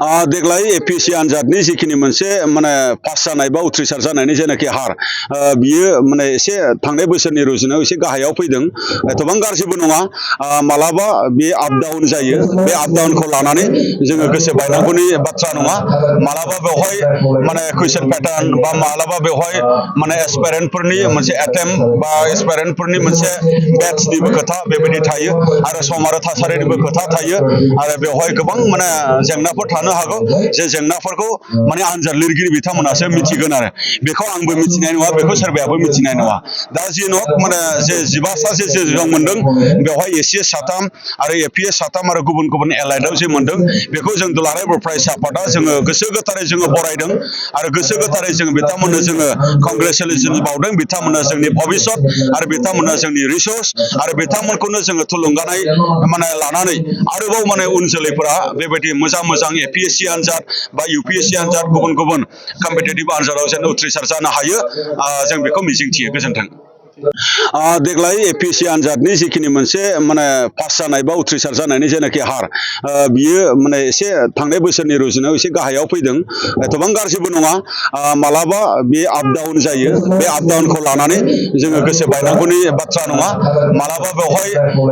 देग्लाय एपिएससि आनजादनि जिखिनि मोनसे माने पास जानाय बा उथ्रिसार जानायनि जेनाखि हार बियो माने एसे थांनाय बोसोरनि रुजुनायाव एसे गाहायाव फैदों। एथबां गाज्रिबो नङा। मालाबा बे आप डाउन जायो। बे आप डाउनखौ लानानै जोङो गोसो बायनांगौनि बाथ्रा नङा। मालाबा बेवहाय माने कुइसन पेटार्न बा मालाबा बेवहाय माने एसपायरेन्टफोरनि मोनसे एटेम्प बा एसपायरेन्टफोरनि मोनसे बेट्सनिबो खोथा बेबायदि थायो आरो सम आरो थासारिनिबो खोथा थायो आरो बेवहाय गोबां माने जेंनाफोर थानो हागौ। जे जेंनाफोरखौ माने आनजाद लिरगिरि बिथांमोनासो मिथिगोन आरो बेखौ आंबो मिथिनाय नङा, बेखौ सोरबायाबो मिथिनाय नङा। दा जिनक माने जे 15 सासे जेसेबां मोनदों बेवहाय एसिएस साथाम आरो एपिएस साथाम आरो गुबुन गुबुन एलाइडआव जे मोनदों बेखौ जों दुलाराय बर' फरायसा आफादा जोङो गोसो गोथारै जोङो बरायदों आरो गोसो गोथारै जोङो बिथांमोननो जोङो कंग्रेसुलेसन बावदों। बिथांमोना जोंनि भबिसत आरो बिथांमोना जोंनि रिसर्स आरो बिथांमोनखौनो जोङो थुलुंगानाय माने लानानै आरोबाव माने उन जोलैफोरा बेबायदि मोजां मोजां एपिएससि आनजाद बा इउपिएससि आनजाद गुबुन गुबुन कम्पिटिटिभ आनजादाव जेन उथ्रिसार जानो हायो जों बेखौ मिजिंथियो। गोजोन्थों। देग्लाय एपिएससि आनजादनि जिखिनि मोनसे माने पास जानाय बा उथ्रिसार जानायनि जेनाखि हार बियो माने एसे थांनाय बोसोरनि रुजुनायाव एसे गाहायाव फैदों। एथबां गाज्रिबो नङा। मालाबा बे आप डाउन जायो। बे आप डाउनखौ लानानै जोङो गोसो बायनांगौनि बाथ्रा नङा। मालाबा बेवहाय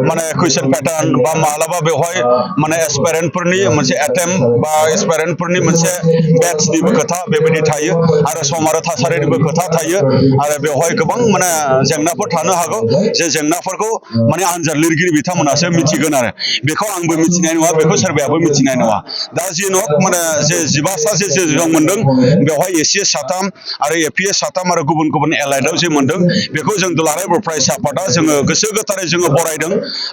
माने कुइसन पेटार्न बा मालाबा बेवहाय माने एसपायरेन्टफोरनि मोनसे एटेम्प बा एसपायरेन्टफोरनि मोनसे बेट्सनिबो खोथा बेबायदि थायो आरो सम आरो थासारिनिबो खोथा थायो आरो बेवहाय गोबां माने जेंनाफोर थानो हागौ। जे जेंनाफोरखौ माने आनजाद लिरगिरि बिथांमोनासो मिथिगोन आरो बेखौ आंबो मिथिनाय नङा, बेखौ सोरबायाबो मिथिनाय नङा। दा जिनक माने जे 15 सासे जेसेबां मोनदों बेवहाय एसिएस साथाम आरो एपिएस साथाम आरो गुबुन गुबुन एलाइडआव जे मोनदों बेखौ जों दुलाराय बर' फरायसा आफादा जोङो गोसो गोथारै जोङो बरायदों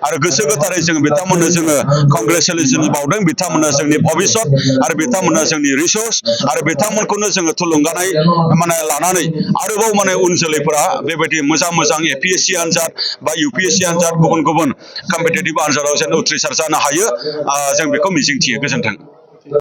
आरो गोसो गोथारै जोङो बिथांमोननो जोङो कंग्रेसुलेसन बावदों। बिथांमोना जोंनि भबिसत आरो बिथांमोना जोंनि रिसर्स आरो बिथांमोनखौनो जोङो थुलुंगानाय माने लानानै आरोबाव माने उन जोलैफोरा बेबायदि मोजां मोजां एपिएससि आनजाद बा इउपिएससि आनजाद गुबुन गुबुन कम्पिटिटिभ आनजादाव जेन उथ्रिसार जानो हायो जों बेखौ मिजिंथियो। गोजोन्थों।